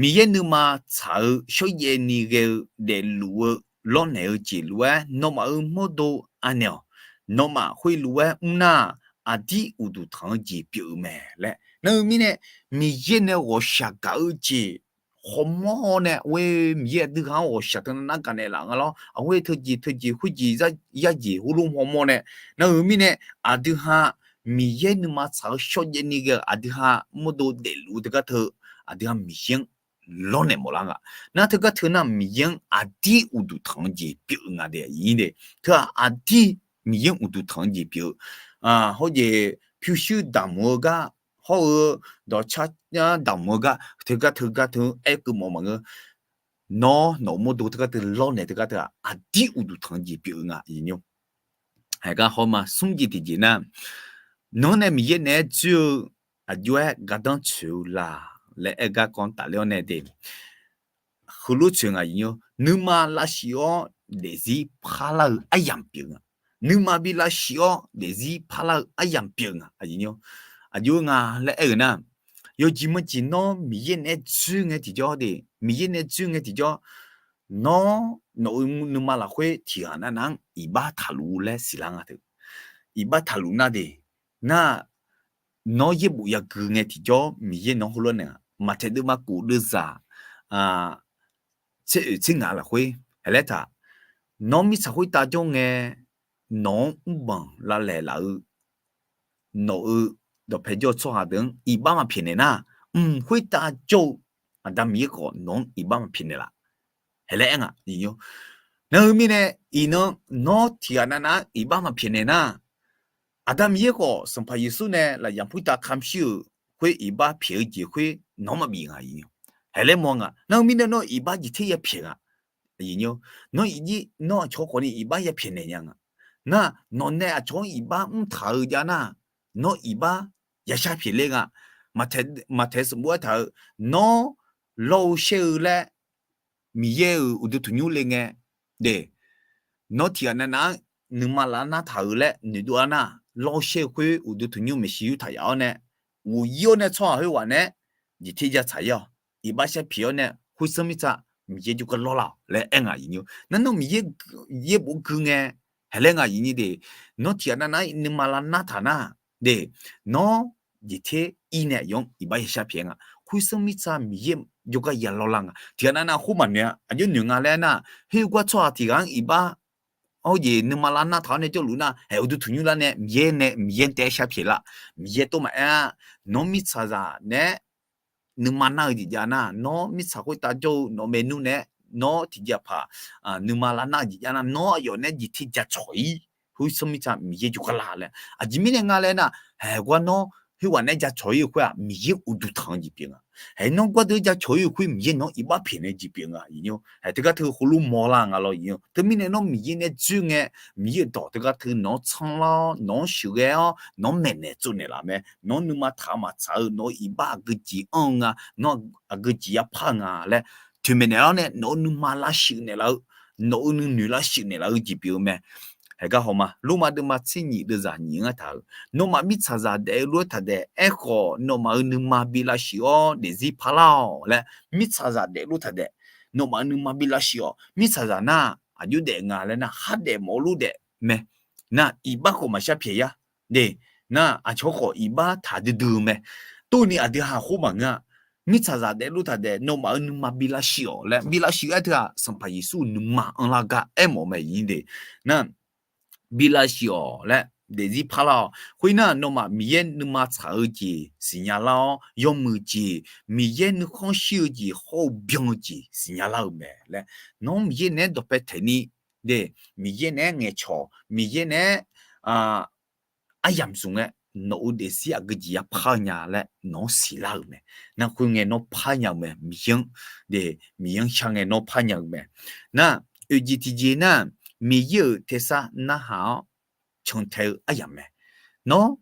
Miqyaer nuima tsaq-eu shawrjaev ni ghae-eu daefluf-eu lawrnaeq-eu jeq lof-aer nawmaf-euq mawrdo anaeq-awq. Nawmaf khoerlof-aer mr nar, aqdir uqduq tanq-eu jeq pyeuf-eu mae laer. Nar-eu mirnae, Miqyaer nae ghawqshaq gaq-eu jeq hawmawr nae, oe, Miqyaer aqdui ha-anr ghawqshaq teunav nar gaqnaeq laf nga lawr, aqghoer teujeq teujeq khoerjeq yarjeq heulof hawmawr nae, nar-eu mirnae, aqdui ha Miqyaer nuima tsaq-eu shawrjaev ni ghae-eu aqdui ha mawrdo daefluf-eu teugar teu, aqdui ha Miqyaer-anr lawrnaeq mawflar nga. Nar teugar teu nar Miqyaer-anr aqdir uqduq tanq-eu jeq pyeuf-eu nga de, aqyuif nymr de. Teu-aq aqdir Miqyaer-anr uqduq tanq-eu jeq pyeuf-eu, hawjeq pyurshuir damq-eu gar, hawr-eu dawqcar damq-eu gar, teugar teugar teu aerkeuv mawf maqngeur. Nawr nawq-euq mawrdo teugar teu lawrnaeq teugar teu-aq, aqdir uqduq tanq-eu jeq pyeuf-eu nga, aqyuif nymr. Haeq gar hawma smr jeq tiqjeq nar, nawr nae Miqyaer naeq-aer dzoer-eu aqjox-aer gardanr tsoeq-eu la laer aer gar kawv tafler-awr nae de, heulof tsoeq nga, aqyuif nymr. Nuima lavshiq-awr daefzir parlar-eu aryamq pyeuf nga. Nuima bi lavshiq-awr daefzir parlar-eu aryamq pyeuf nga, aqyuif nymr. Aqjox-aer nga laer aer-eu nar, yawjeq manjeq nawr Miqyaer naeq-aer dzoer ngae tiqjawr de, Miqyaer naeq-aer dzoer ngae tiqjawr, nawr nawq-euq nuima lafkhoer tiqghaq navnav-anr iqbax taqluf laer siqlar nga teu. Iqbax taqluf nar de, nar, nawr yaerbof yagui ngae tiqjawr Miqyaer nawq-anr heulof naeq-a. Maqtaeq deuvma kof deuvzaq tser oeq tser ngaq lafkhoer haeq laer taq, nawr mirtsaq khoertav jawr ngae, nawq-anr mrbanq lavlaeq laf-eu, nawq-euq dawqpae jawr-eu tsawrhaq deuq-anr iqbax maqpyaeqnaeq nar, mq khoertav jawr-eu Aqda Miqyaer khawf nawq-anr iqbax maqpyaeqnaeq laf. Haeq laer aer nga, aqyuif nymr. Nar-eu mirnae, iqnan nawr tiqghaq navnav-anr iqbax maqpyaeqnaeq nar, Aqda Miqyaer khawf Sanqpaq Yeqsur nae lafyamq khoertav kamq shir-euq khoer iqbax pyaeq-eu jeq khoer nawq-anr maqbif nga, aqyuif nymr. Haeq laer mawr nga. Nar-eu mirnae nawr iqbax jeq ter yapyaeq nga. Nawr iqjir nawr aqcawq khawfni iqbax yapyaeq naeq nya nga. Nar, nawq nae aqcawq-anr iqbax mrtaq-eu jav nar, nawr iqbax yashar pyaeq ler nga. Maqtaeq, maqtaeq sanqbof aertaq-eu, nawr lawr-eu shaer-eu laer Miqyaer-euq uqduq tanqnymr le ngae, de, nawr tiqghaq navnav-anr nuima lavnar taq-euq laer noeqdov-a nar, lawr shaer-eu khoer uqduq tanqnymr maeqshi yurtaq yaf-awr nae, ghof ir-awr nae tsawrhaq khoerghaq nae jeqter ja tsaq ir-awq. Iqbax shar pyaeq-awr nae khoersanr mirtsa Miqyaer jawrgar lawrlar-awq laer aer nga aqyuif nymr. Nar nawr Miqyaer, Miqyaer bof-anr gui ngae, haeq laer nga aqyuif nymr de. Nawr tiqghaq navnav-anr nuima lavnar taq nar, de, nawr jeqter ir nae aqyawf-anr iqbax yashar pyaeq nga. Khoersanr mirtsa Miqyaer jawrgar ya lawrlar nga. Tiqghaq navnav khoer maqnoeq-a. Aqjox noeq nga laer nar, khoergar tsawrhaq tiqghaq-anr iqbax hawr jeq nuima lavnar taq-awr nae jawrluf nar, haeq uqduq tanqnymr lar nae Miqyaer nae Miqyaer taef-aer shar pyaeq lar. Miqyaer tov maqaer-a. Nawr mirtsaqzaq nae-aer nuima nar-eu jeq jav nar, nawr mirtsaq khoertav jawr-eu nawq-eu maernmr nae-aer nawr tiqjeqpaq nuima lavnar-eu jeq jav nar, nawr aqyawf nae jeqter ja cawq ir. Khoersanr mirtsa Miqyaer jawrgar lar laer. Aqjeq mirnae nga laer nar, haeq gar nawr khoerghaq nae ja cawq ir-eu khoer-aq, Miqyaer uqduq tanq-eu jeq pyeuf nga. Haeq nawr gar deuq ja cawq ir-eu khoer Miqyaer nawq-anr iqbax pyaeq nae jeq pyeuf nga. Haeq teugar teu heulof mawrlar nga lawr. Teumirnae nawr Miqyaer nae dzoer ngae, Miqyaer-euq dawq teugar teu nawq-anr tsanr lar-awr, nawq-anr sheuqghae-awr, nawq-anr maeqnaeq tsovnaeq laf mae. Nawr nuima taq-eu maqtsaq-eu nawq-eu iqbax aqgeujeq anr-eu nga. Nawr aqgeujeq yapar-eu nga laer toeqmaeq naeq lar-awr nae nawq-eu nuima lavshuif naeqlaf-eu, nawq-eu nuinoeq lavshuif naeqlaf-eu jeq pyeuf-eu mae. Haeq gar hawma, Lormav deuvma tser nyiq deuvzaq nyiq-anr aertaq-euq, nawmaf mirtsaqzaq daefluf-aer taqdaef. Aerkhawf nawmaf-euq nuima bi lavshuif-awr daefzir parlar-awq laer, mirtsaqzaq daefluf taqdaef. Nawmaf-euq nuima bi lavshuif-awq. Mirtsaqzaq nar aqjox daef nga laer nar, khardaef mawf-eu lof daef mae. Nar iqbax khawf maqshar pyaeq yar. De, nar aqcawq khawf iqbax taq duidui-eu mae. Tov ni aqdui haq khoer maqngeur-a. Mirtsaqzaq daefluf taqdaef, nawmaf-euq nuima bi lavshuif-awq laer, bi lavshuif-aer teu-aq, Sanqpaq Yeqsur-euq nuima anrlar gar aermawf-eu mae. Nar bi lavshuif-awq laer, daefzir parlar-awq. Khoer nar nawmaf Miqyaer nuima tsaq-eu jeq siqnya lar-awr, yawmuiq jeq, Miqyaer nuikhanr shir-eu jeq hawr-eu byan-eu jeq siqnya lar-euq mae laer, nawr Miqyaer naeq-aer dawqpae taeq ni, de, Miqyaer naeq-aer ngaeqcawq, Miqyaer naeq-aer aryamq zmq ngae, nawq-eu daefzir aqgeujeq yapar-eu nya laer nawq-anr siqlar-euq mae. Nar khoerngae nawr par nya-eu mae, Miqyaer-anr, de, Miqyaer-anr shar ngae nawr par nya-eu mae. Nar oeq jeq tiqjeq nar, Miqyaer-euq tersar narhaq-awr cantae-eu aryamq mae. Nawr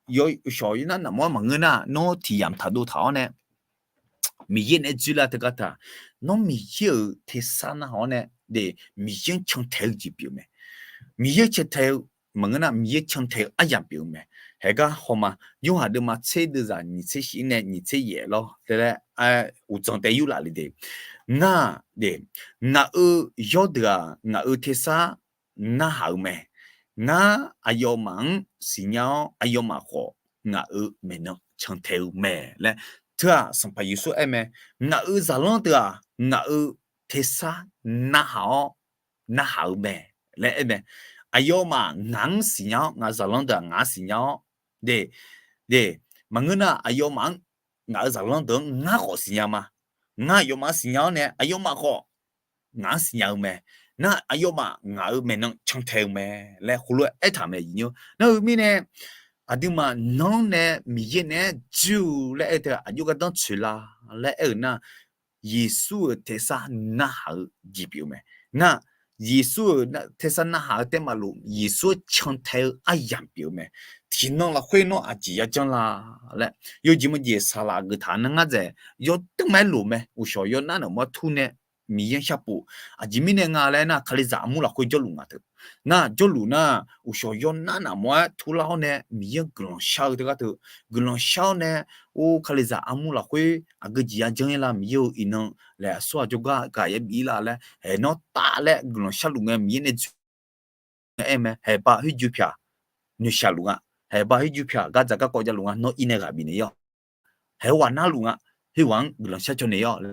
yawshawq nar nafmawr-aer maqngeur nar, nawr tiq yamq taq dov taq-awr nae Miqyaer naeq-aer dzoerlar teugar taq, nawr Miqyaer-euq tersar narhaq-awr nae, de, Miqyaer-anr cantae-eu jeq pyeuf mae. Miqyaer cantae-eu maqngeur nar, Miqyaer cantae-eu aryamq pyeuf-eu mae. Haeq gar hawma, Yorhaq deuvma tser deuvzaq nyiq tser shif nae nyiq tser yaef lawr laer, uqdzan taev yurlaf le de. Ngar, de, ngaq-euq yawrdeuq-aq, ngaq-euq tersar narhaq-eu mae. Ngar aqyawfmaf-anr siqnya-awr, aqyawfmaf khawf ngaq-euq maeqnan cantae-eu mae laer, teu-aq Sanqpaq Yeqsur aer mae. Ngaq-euq zaqlanr deuq-aq, ngaq-euq tersar narhaq-awr narhaq-eu mae laer aer mae. Aqyawfmaf ngaq-anr siqnya-awr, ngaq-euq zaqlanr deuq-aq ngaq-anr siqnya-awr, de, de, maqngeur nar aqyawfmaf-anr, ngaq-euq zaqlanr deuq-anr ngar khawf siqnya ma. Ngar aqyawfmaf-anr siqnya-awr nae aqyawfmaf khawf ngaq-anr siqnya-eu mae. Nar aqyawfmaf ngaq-euq maeqnan cantae-eu mae laer heulof-aer aertaq mae. Nar heu mirnae aqduimaf nanr nae Miqyaer naeq-aer dzoer-eu laer aer-eu teu-aq, aqjox gardanr tsoeq la laer aer-eu nar, Yeqsur-euq tersar narhaq-eu jeq pyeuf-eu mae. Nar Yeqsur-euq tersar narhaq-eu taef maqlof, Yeqsur-anr cantae-eu aryamq pyeuf-eu mae. Tiqnan lafkhoer nawr aqjeq yajanr la laer, yawjeq maqjeq saqlaq geuf taq nar ngar dzaeq yawdmr ma-aer loq mae. Uqshawq yawnar naqmawr-aer tur nae Miqyaer-anr sharpuf. Aqjeq mirnae nga laer nar, Kalizaq armur lafkhoer jawrluf nga teu. Nar jawrluf nar, uqshawq yawnar naqmawr-aer turlar-awr nae Miqyaer-anr guiqlanq shar-eu teugar teu. Guiqlanq shar-awr nae, or, Kalizaq armur lafkhoer aqgeu jeq yajanr-ir la, Miqyaer-euq iqnan laeq aqsur aq jawrgar gaq yabif-ir la laer, haeq nawr taf laer guiqlanq sharluf ngae Miqyaer nae dzoer aer mae. Haeq ba khoerjur pyaq noeqshaq luf nga. Haeq ba khoerjur pyaq gardzaq garkawv javluf nga. Nawr ir nae ghaq bifnaeq-ir-awq. Haeq-eu ghaq narluf nga. Khoerghaq-anr guiqlanq shar cawnaeq-ir-awq.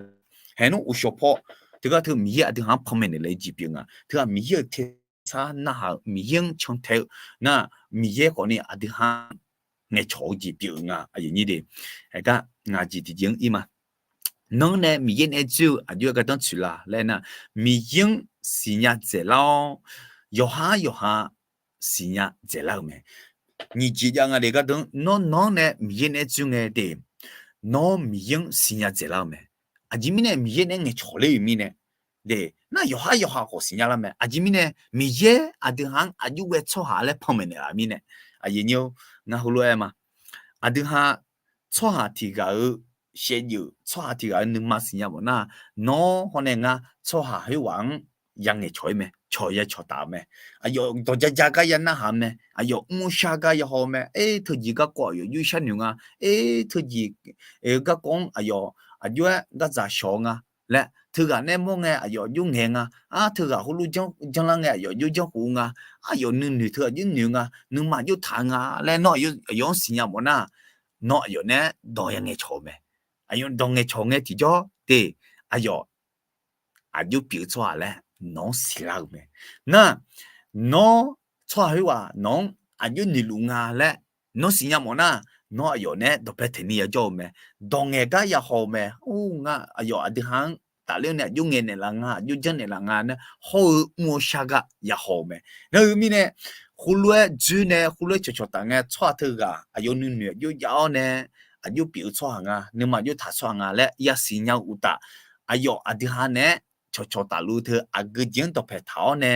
Haeq nawr uqshawq paw teugar teu Miqyaer aqdui ha-anr panmaeq naeq le jeq pyeuf nga. Teu-aq Miqyaer-euq tersar narhaq-eu, Miqyaer-anr cantae-eu nar, Miqyaer khawfni aqdui ha-anr ngaeqcawq-eu jeq pyeuf-eu nga. Aqyuif nyir de, aergar ngaq jeq tiqjeq-anr ir ma. Nanr nae Miqyaer naeq-aer dzoer-eu aqjox-aer gardanr tsoeq la laer aer nar, Miqyaer-anr siqnya dzaeqlar-awr, yawqhar yawqha siqnya dzaeqlar-eu mae. Nyiq jeq jav nga de gardanr, nawr nanr nae Miqyaer naeq-aer dzoer ngae de, nawr Miqyaer-anr siqnya dzaeqlar-eu mae. Aqjeq mirnae Miqyaer naeq-aer ngaeqcawq ler-eu mirnae, de, nar yawqhar yawqha khawf siqnya lar mae. Aqjeq mirnae Miqyaer aqdui ha-anr aqjox ghae tsawrhaq laer panmaeq naeqlaf mirnae, Aqyuif nyir-or, ngar heulof-aer ma. Aqdui ha tsawrhaq tiq ghaq-eu shaevdzeuf, tsawrhaq tiq ghaq-eu nuima siqnya mawf nar, nawr hawr nae ngar tsawrhaq khoerghaq-anr yangaeq cawq-ir mae, cawq ya cawq taf-eu mae. Aqyawf dawq ja ja gar ya narhaq-eu mae, aqyawf mr-eu shar gar ya haw-eu mae. Aer, teujeq garkawv aqyawf yur sharnoeq nga. Aer, teujeq garkawv-anr aqyawf aqjox-aer gardzaq shawq-eu nga laer, teughaq nae mawr ngae aqyawf aqjox ngaeq nga. Ar, teughaq heulof janrlar ngae aqyawf aqjox janrkhof-eu nga. Aqyawf nuinoeq teughaq aqjox noeq-eu nga, nuima aqjox taq-eu nga laer nawr aqyawf-anr siqnya mawf nar, nawr aqyawf nae dawq yangaeq cawq-eu mae. Aqyawf dawq ngaeq cawq ngae tiqjawr te, aqyawf aqjox pyeuf-eu tsawrhaq laer nawq-anr siqlar-euq mae. Nar, nawr tsawrhaq khoerghaq nawq-anr aqjox noeqluf nga laer nawr siqnya mawf nar, nawr aqyawf nae dawqpae taeqni yajawr-eu mae. Dawq ngaeq gar ya haw-eu mae. Or, ngar aqyawf aqdui ha-anr tafler-awr nae aqjox ngaeq naeqlaf nga, aqjox janrnaeq laf nga nar, hawr-eu mr-eu shar gar ya haw-eu mae. Nar-eu mirnae, khoerlof-aer dzoer nae khoerlof-aer cawqcawq taf ngae, tsawrhaq teughaq aqyawf nuinoeq aqjox jav-awr nae aqjox pyeuf-eu tsawrhaq nga, nuima aqjox taq tsawrhaq nga laer yasiq nya-eu uqtaf, aqyawf aqdui ha nae-aer cawqcawq taf luf teu aqgeu jeq-anr dawqpae taq-awr nae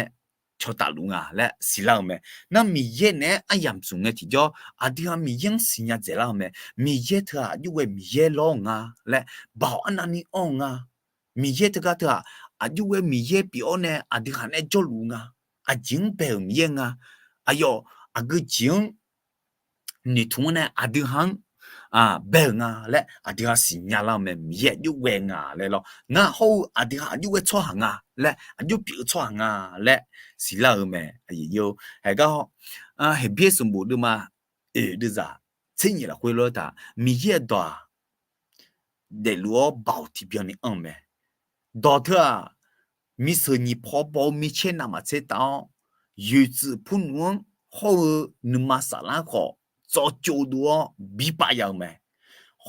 cawqtaf luf nga laer siqlar-eu mae. Nar Miqyaer naeq-aer aryamq zmq ngae tiqjawr, aqdui ha Miqyaer-anr siqnya dzaeqlar-eu mae. Miqyaer teughaq aqjox ghae Miqyaer lawr-eu nga laer, baoq arnavni anr-eu nga. Miqyaer teugar teughaq aqjox ghae Miqyaer pyeuf-awr nae aqdui ha nae jawrluf nga. Aqjeq-anr bae-euq Miqyaer nga. Aqyawf aqgeu jeq-anr noeqtmq-anr nae aqdui ha-anr bae-euq nga laer aqdui ha siqnya lar-eu mae. Miqyaer aqjox ghae nga laer lawr. Nar hawr-eu aqdui ha aqjox ghae tsawrhaq nga laer, aqjox pyeuf-eu tsawrhaq nga laer siqlar-eu mae. Aqyuif nyir-or, haegar, Heqbyaer sanqbof deuvma oeq deuvzaq tser nyif lafkhoer lof-aer taq, Miqyaer-euq dawq-aq, daefluf-awr baoq tiqbyan ni anr-eu mae. Dawq teu-aq, miseuq nyiq paw baw-eu micaer navmaqtser tav-awr, yoeqtsuif purnmf-anr hawr-eu nuima saflar khawf tsawvcov dov-awr bipav ya-eu mae.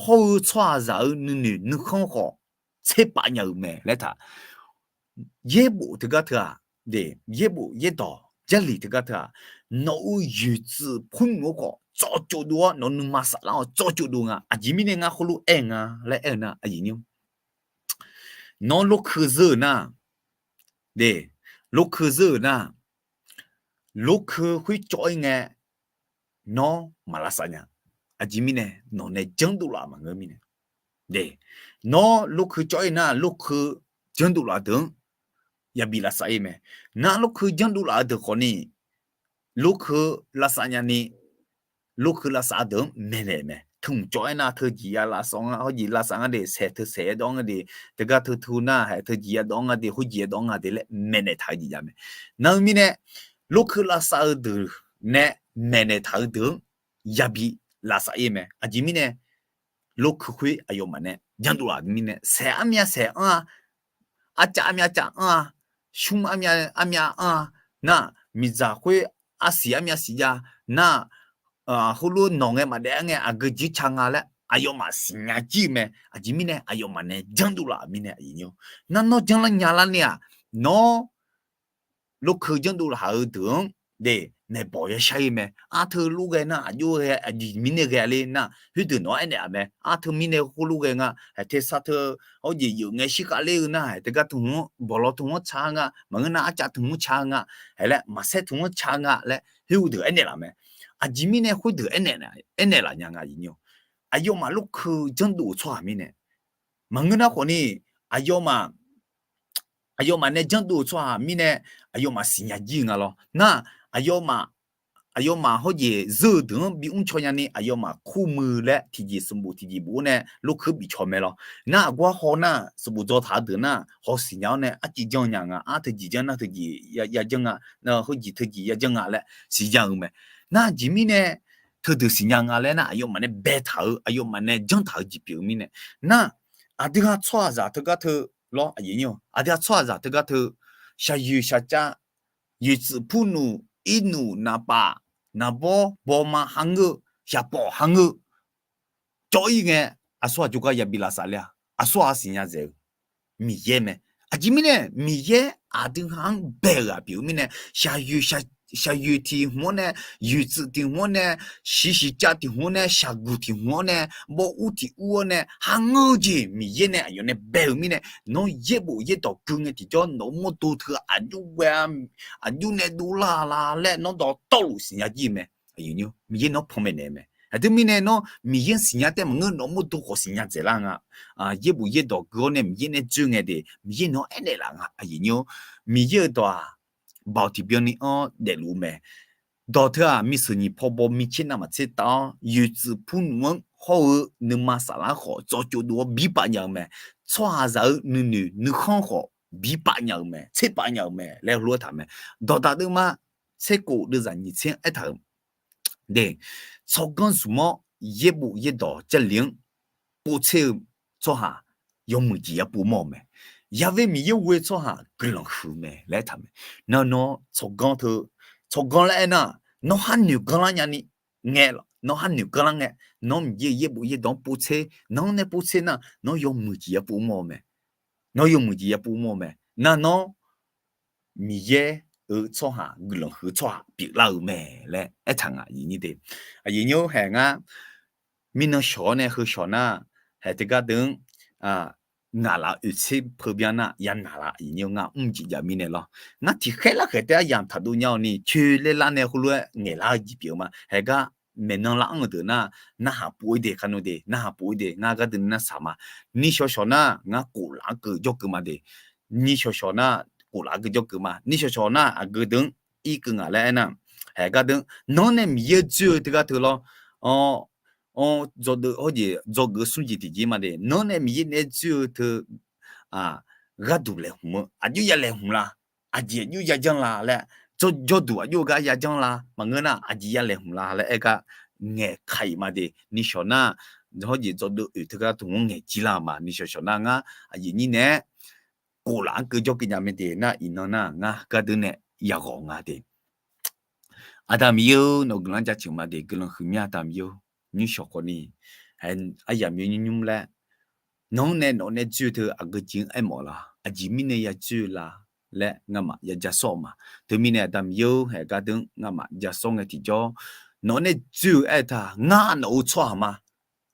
Hawr-eu tsawrhaqzaq-eu nuinoeq nuikhanr khawf tserpav nya-euq mae laer taq, yaerbof teugar teu-aq, de, yaerbof yaerdawq Jarlif teugar teu-aq, nawq-euq yoeqtsuif purnmf-anr khawf tsawvcov dov-awr nawq-eu nuima saflar-awr tsawvcov dov nga. Aqjeq mirnae ngar heulof-aer nga laer aer-eu nar, aqyuif nyir-or, nawr lorkeu zeur-euq nar, de, lorkeu zeur-euq nar, lorkeu khoer cawv-ir ngae, nawr maq lavsav nya. Aqjeq mirnae nawq nae janrdov laf maqngeur mirnae, de, nawr lorkeu cawv-ir nar lorkeu janrdov laf deuq-anr yabi lavsav-ir mae. Nar lorkeu janrdov laf-eu deuq khawfni, lorkeu lavsav nyani, lorkeu lavsav deuq-anr maeqnaeq mae. Teu hmq cawv-aer nar teujeq ya lavsav nga, hawjeq lavsav nga de, saeq teu saeq yadawv nga de, teugar teu teu nar haeq teujeq yadawv nga de, hawjeq yadawv nga de laer maeqnaeq taq-eu jeq jav mae. Nar-eu mirnae, lorkeu lavsav-eu deuq nae maeqnaeq taq-eu deuq-anr yabi lavsav-ir mae. Aqjeq mirnae, lorkeu khoer aqyawfmaf nae janrdov laf mirnae, saeq armyav saeq anr-a, arcav armyav cav anr-a, shmr armyav armyav anr-a, nar, miqdzaq khoer arsiq armyav siq jav nar, heulof nawq ngae maqdaef-aer ngae aqgeu jir ca nga laer aqyawfmaf siqnya jir-eu mae. Aqjeq mirnae aqyawfmaf nae janrdov laf-euq mirnae, aqyuif nyir-or, nar nawr janrlar nya larni-aq, nawr lorkeu janrdov laf-eu deuq-anr de, maeqbawq yashar-ir mae. Arteu lof ghae nar aqjox ghae, aqjeq mirnae ghae ler nar, khoerdeuq nawq-anr aernaeq-aq mae. Arteu mirnae khoerlof ghae nga, haeq tersar teu, hawjeq yeuf ngae shirkhav ler-eu nar, haeq teugar teu hmq-anr bawqlaw teu hmq-anr ca-eu nga, maqngeur nar arcav teu hmq-anr ca-eu nga, haeq laer maqsaer teu hmq-anr ca-eu nga laer khoer-eu deuq aernaeq laf mae. Aqjeq mirnae khoerdeuq aernaeq laf nya nga, aqyawfmaf lorkeu janrdov-euq tsawrhaq mirnae, maqngeur nar khawfni, aqyawfmaf aqyawfmaf nae janrdov-euq tsawrhaq mirnae, aqyawfmaf siqnya jir-eu nga lawr. Nar, aqyawfmaf, aqyawfmaf hawjeq zeur-eu deuq-anr bimr caw nyani aqyawfmaf kurmuiq laer tiqjeq sanqbof tiqjeq bof-awr nae lorkeu bif caw mae lawr. Nar aqgawr haw nar sanqbof dzaw taq-eu deuq nar haw siqnya-awr nae arciv janr nya nga, arteu jeq janr nar teu jeq ya janr nga, hawjeq teu jeq ya janr nga laer siqnya-eu mae. Nar aqjeq mirnae teudeuq siqnya nga laer nar aqyawfmaf nae baetaq-eu, aqyawfmaf nae janrtaq-eu jeq pyeuf-eu mirnae. Nar, aqdui ha tsawrhaqzaq teugar teu lawr, aqyuif nyir-or, aqdui ha tsawrhaqzaq teugar teu, shaqyoeq shaqcav, yoeqtsuif purnmf, irnmf, naqpaf, naqbawr, bawma, hangeur, shaqpawf hangeur cawv-ir ngae, aqsur aqjox gar yabi lavsav ler-a, aqsur aq siqnya dzaeq-eu Miqyaer mae. Aqjeq mirnae Miqyaer aqdui ha-anr bae-euq ghaq pyeuf-eu mirnae, shaqyoeq tiq hmq-awr nae, yoeqtsuif tiq hmq-awr nae, shiq shiqcav tiq hmq-awr nae, shaqguq tiq hmq-awr nae, bawr ur tiq ur-awr nae, hangeur-eu jeq Miqyaer nae aqyawf nae bae-euq mirnae, nawr yaerbof yaerdawq gui ngae tiqjawr nawq-eu mawrdo teu aqjox ghae-a, aqjox nae dovlar la laer nawr dawqtawvluf siqnya jir-eu mae. Miqyaer nawr panmaeq naeq-eu mae. Aqdui mirnae nawr Miqyaer-anr siqnya taef maqngeur, nawq mawrdo khawf siqnya dzaeqlar nga. Yaerbof yaerdawq gui-awr nae Miqyaer nae dzoer ngae de, Miqyaer nawq-anr aernaeq laf nga. Aqyuif nyir-or, Miqyaer-euq dawq-aq, baoq tiqbyan ni-anr daefluf-eu mae. Dawq teu-aq, miseuq nyiq paw baw mitser navmaqtser taf-awr, yoeqtsuif purnmf-anr hawr-eu nuima saflar khawf tsawv tsov dov-awr bipav nya-eu mae. Tsawrhaqzaq-eu nuinoeq nuikhanr khawf bipav nya-euq mae, tserpav nya-euq mae laer heulof-aer taq mae. Dawqdaq deuvma tser kof deuvzaq nyiq tser-anr aertaq-euq de, tsawrganr zmq-awr yaerbof yaerdawq Jarlif-anr povtser-eu tsawrhaq yawmuiq jeq yapov mawr-eu mae. Yaver Miqyaer ghoe-eu tsawrhaq guiqlanq huiq mae laer aertaq mae. Nar nawr tsawrganr teu, tsawrganr laer aernar, nawr har noeq ganrlar nyani ngae, nawr har noeq ganrlar ngae, nawr Miqyaer-euq yaerbof yaerdawq-anr povtser, nawr nae povtser nar, nawr yawmuiq jeq yapov mawr-eu mae. Nawr yawmuiq jeq yapov mawr-eu mae. Nar nawr Miqyaer-euq tsawrhaq guiqlanq huiq-eu tsawrhaq pyeuflar-euq mae laer aertaq nga. Aqyuif nyir de, aqyuif nyir-or, haeq ngar mirnan shawq-awr nae heu shawq nar, haeq teugar deuq-anr ngaq laf oeq tser peu byan nar ya naq laf. Aqyuif nyir-or, ngar mr jeq jav mirnae lawr, ngar tiqkhaer larkhaeq taef-aer yamq taqdov nya-awq ni, coeq laer lar nae heulof-aer ngaeqlar-eu jeq pyeuf-eu ma. Haeq gar maeqnan lar anr-eu deuq nar, narhaq pov-ir de kar nmr de, narhaq pov-ir de, ngar gardeuv nar saq ma. Nishawq shawq nar ngar kof laf-anr keuv jawrkeuv ma de. Nishawq shawq nar kof laf-anr keuv jawrkeuv ma. Nishawq shawq nar aqgeu deuq-anr irkeuv ngaq laer aernar, haeq gar deuq-anr nawr nae Miqyaer dzoer-eu teugar teu lawr, dzawgeuf hawr jeq dzawgeuf-eu smr jeq tiqjeq ma de. Nawr nae Miqyaer naeq-aer dzoer-eu teu gharduq laeqhmq-eu aqjox ya laeqhmq la, aqjeq aqjox ya janr la laer, jawrduq aqjox gar ya janr la, maqngeur nar aqjeq ya laeqhmq la laer aer gar ngaeq ka-iq ma de. Nishawq nar hawr jeq dzawgeuf oeq teugar teu-anr ngaeq jir lar-eu ma. Nishawq shawq nar ngar aqyuif nyir nae-aer kof laf-anr keuv jawrkeuv nya mae de. Nar iqnan nar ngar gardeuv nae yaghawq nga de. Aqda Miqyaer-or, nawq-eu guiqlanq-anr jaceuq ma de. Guiqlanq huiqmya Aqda Miqyaer-or, nymrshawq khawf ni aryamq yawnymr nymr laer nawq-anr nae nawq nae dzoer-eu teu aqgeu jeq-anr aermawf la, aqjeq mirnae ya dzoer-eu la laer ngamaf ya ja sawr-eu ma. Teumirnae Aqda Miqyaer-or, haeq gardeuv-anr ngamaf ja sawr ngae tiqjawr, nawq nae dzoer-eu aer-eu taq ngar nawq-eu tsawrhaq ma.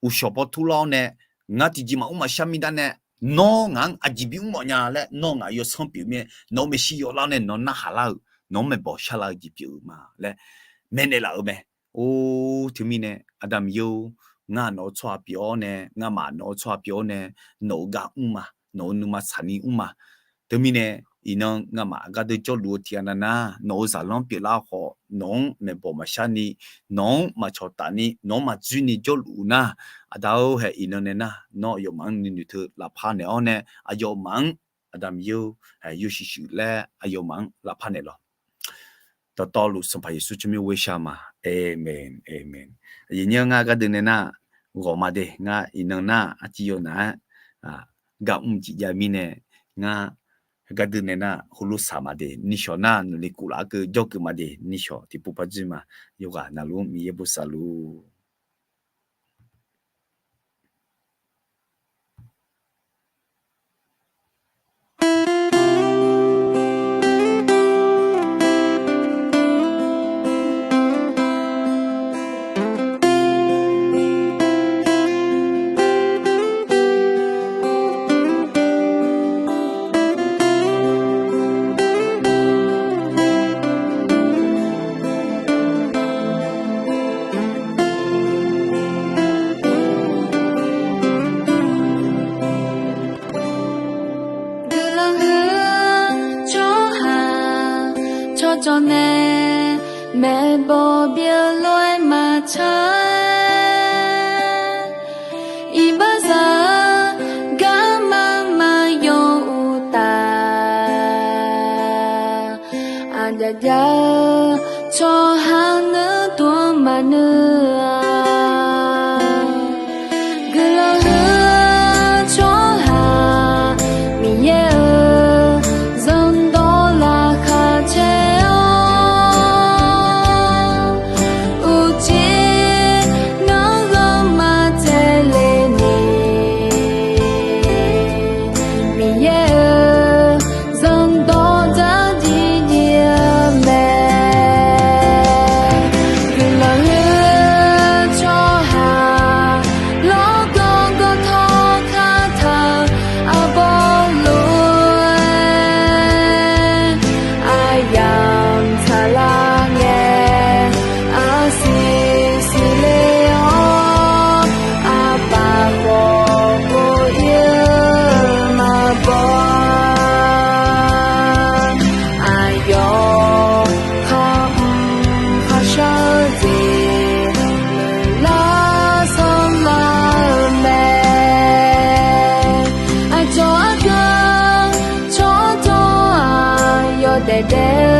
Uqshawq paw turlar-awr nae ngar tiqjeq maqmr maqshar mirnae, nawr ngaq-anr aqjeq bimr mawf nya laer nawr ngaq yawsanr pyeuf mirnae, nawq-eu maeqshi yawflar-awr nae nawq narhaq lar-euq, nawq-anr maeqbawq sharlar-eu jeq pyeuf-eu ma laer maeqnaeq laf-euq mae. Or, teumirnae Aqda Miqyaer-or, ngar nawq-eu tsawrhaq pyeuf-awr nae, ngamaf nawq-eu tsawrhaq pyeuf-awr nae, nawq-eu gar mr ma, nawq-eu nuima tsaqni mr ma. Teumirnae iqnan ngamaf gardeuv jawrluf-eu tiqghaq nav nar, nawq-eu zaqlanr pyeuflar khawf nawq-anr maeqbawq maqshar ni, nawq-anr maqcawq taf ni, nawq-anr maqdzoer ni jawrluf nar, Aqda-or, haeq iqnan nae nar nawr aqyawfmaf-anr nuinoeq teu lafpar naeq-awr nae, aqyawfmaf-anr Aqda Miqyaer-or, haeq yawshuif shuif laer aqyawfmaf-anr lafpar naeq lawq. Dawqtawvluf Sanqpaq Yeqsur tsawrmyanr ghoer shar ma. Aqmeq, aqmeq. Aqyuif nyir-or, ngar gardeuv nae nar ghawq ma de. Ngar iqnan nar arciv yawnaf-aer gar mr jeq jav mirnae, ngar gardeuv nae nar heulof saq ma de. Nishawq nar nawq ni kof laf-anr keuv jawrkeuv ma de. Nishawq tiqpov par dzoer ma. Yawqghaq navluf-anr Miqyaer bosav luf Guiqlanq huiq-eu tsawrhaq tsawrjawq nae maeqbawq byeuf lof-aer maqtsaq-aer, iqbaxzaq-eu garma maqyaw uqtaf, aqjaf jav-eu tsawrhaq nuir dov-anr maqnuir-a. Guiqlanq huiq-eu tsawrhaq Miqyaer-euq zanqdawq laqkhaq caer-awr, uqcif ngar ghanr maqtsaev le ni, Miqyaer-euq zanqdawq dzardziv dziv-eu mae. Guiqlanq huiq-eu daef daef-eu